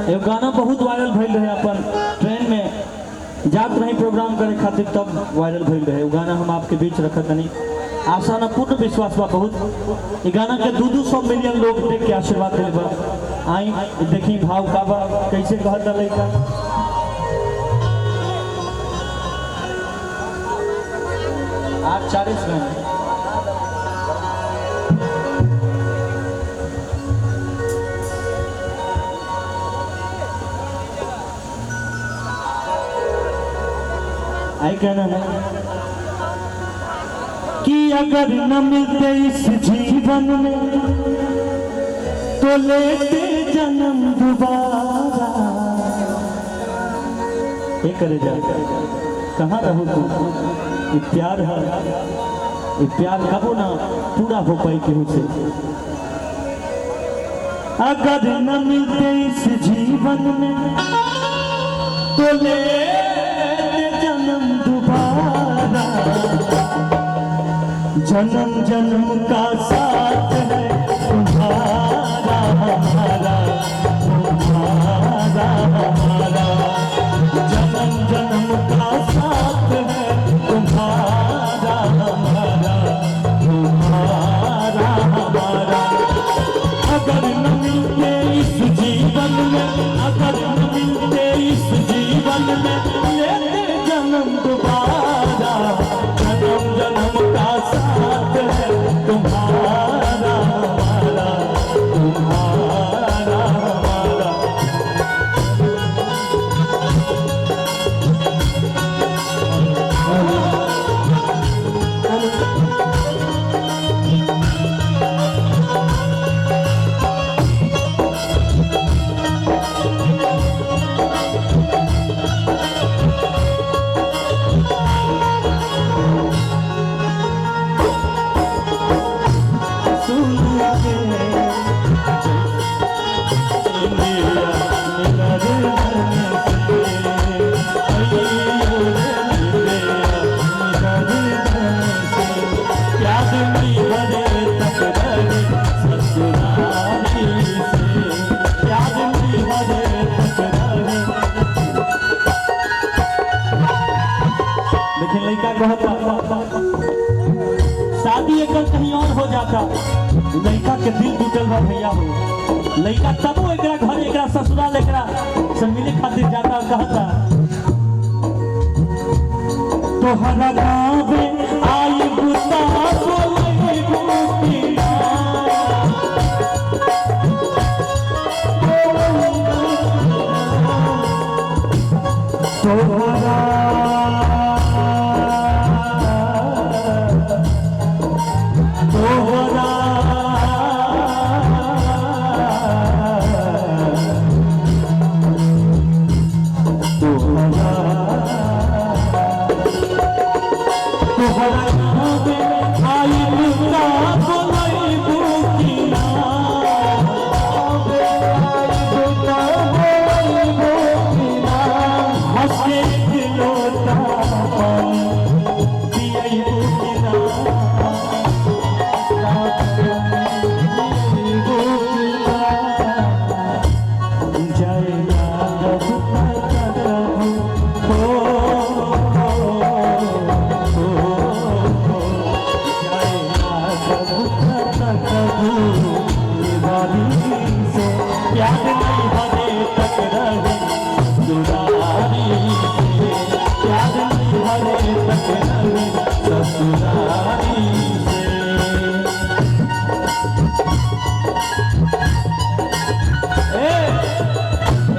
एगो गाना बहुत वायरल भइल रहे, अपन ट्रेन में जात रही प्रोग्राम करे खातिर तब वायरल भइल रहे। वो गाना हम आपके बीच रखत नहीं, आशा ना पूर्ण विश्वास बा बहुत ई गाना के 200 मिलियन लोग देख के आशीर्वाद दिल बा। आई देखी भाव का बा, कैसे कहत लइका। 8:40 में आई कहना है कि अगर न मिलते इस जीवन में तो लेते जन्म दोबारा। ये करे जा कहाँ रहू तू, ये प्यार है, ये प्यार कबो ना पूरा हो पाई केहू से। अगर न मिलते इस जीवन में तो लेते जन्म दोबारा। जन्म जन्म का साथ है तुम्हारा हमारा, तुम्हारा हमारा। जन्म जन्म का साथ है तुम्हारा हमारा, तुम्हारा हमारा। अगर न मिलते इस जीवन में, अगर न मिलते इस जीवन में लेते जन्म दोबारा। जन्म जन्म का साथ है तुम्हारा हमारा, तुम्हारा हमारा। लेकिन लड़का कहता शादी एक कहीं और हो जाता, लड़का के दिल टूटल बा भैया हो। लड़का तबो एकरा घर एकरा ससुराल एकरा से मिले खातिर जाता और कहता तोहरा गावे आई बुता बोलई बुतिया। तोहरा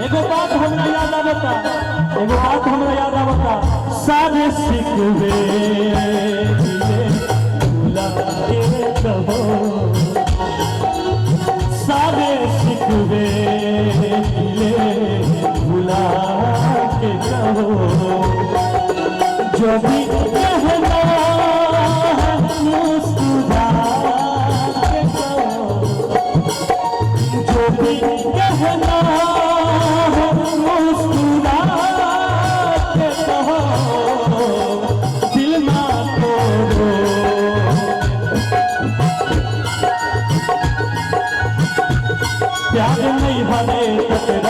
एगो बात हमरा याद आवता, एगो बात हमरा याद आवता, सारे सिखवे भूला के कहो, सारे सिखवे भूला के कहो। जो भी कहना है मुस्कुरा के कहो, जो भी कहना है मुस्कुरा के कहो, दिल ना तोड़ो। प्यार नहीं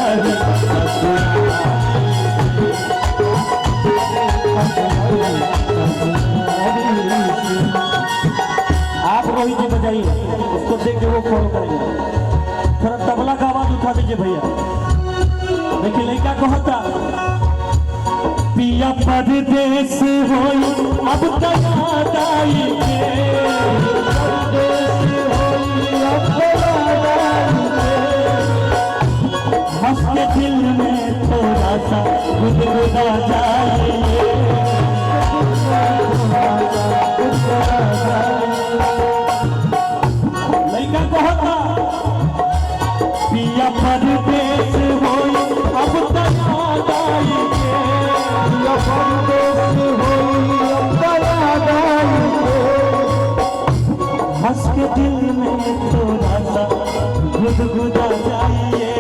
हरी ससुरारी से। आप रोहित जी बजाइए, उसको देख के वो फॉलो करेंगे। थोड़ा तबला का आवाज उठा दीजिए भैया। देखिए लड़का कहता पिया परदेस होई अब त याद आई के, परदेस होई अब याद आई के। हंस के दिल में थोड़ा सा गुदगुदा जाए। लड़का कहता पिया परदेस होई अब त याद आई के, पिया परदेस होई अब याद आई के। हंस के दिल में थोड़ा सा गुदगुदा जाइए।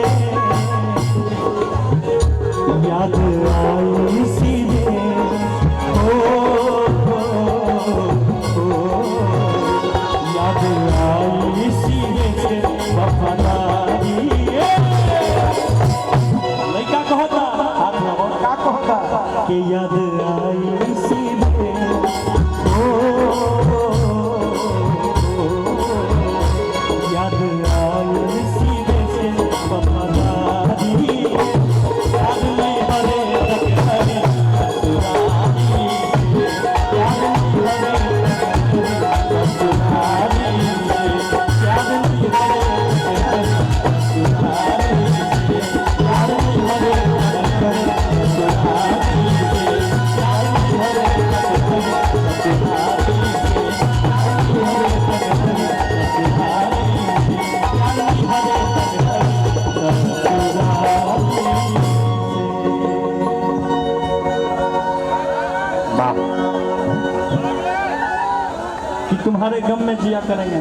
याद आई सीधे ओ, ओ, ओ, याद आई सीधे से वफादारी। लड़का कहता हाथ लगाओ का कहता कि याद आई सीधे ओ, याद आई सीधे से वफादारी। याद नहीं हरे तक हरी ससुरारी से, याद नहीं हरे तक हरी ससुरारी से, याद नहीं हरे तक हरी ससुरारी से, याद नहीं हरे तक हरी ससुरारी से, याद नहीं हरे तक हरी ससुरारी से, याद नहीं हरे तक हरी ससुरारी से, याद नहीं हरे तक हरी ससुरारी से। वाह। कि तुम्हारे गम में जिया करेंगे।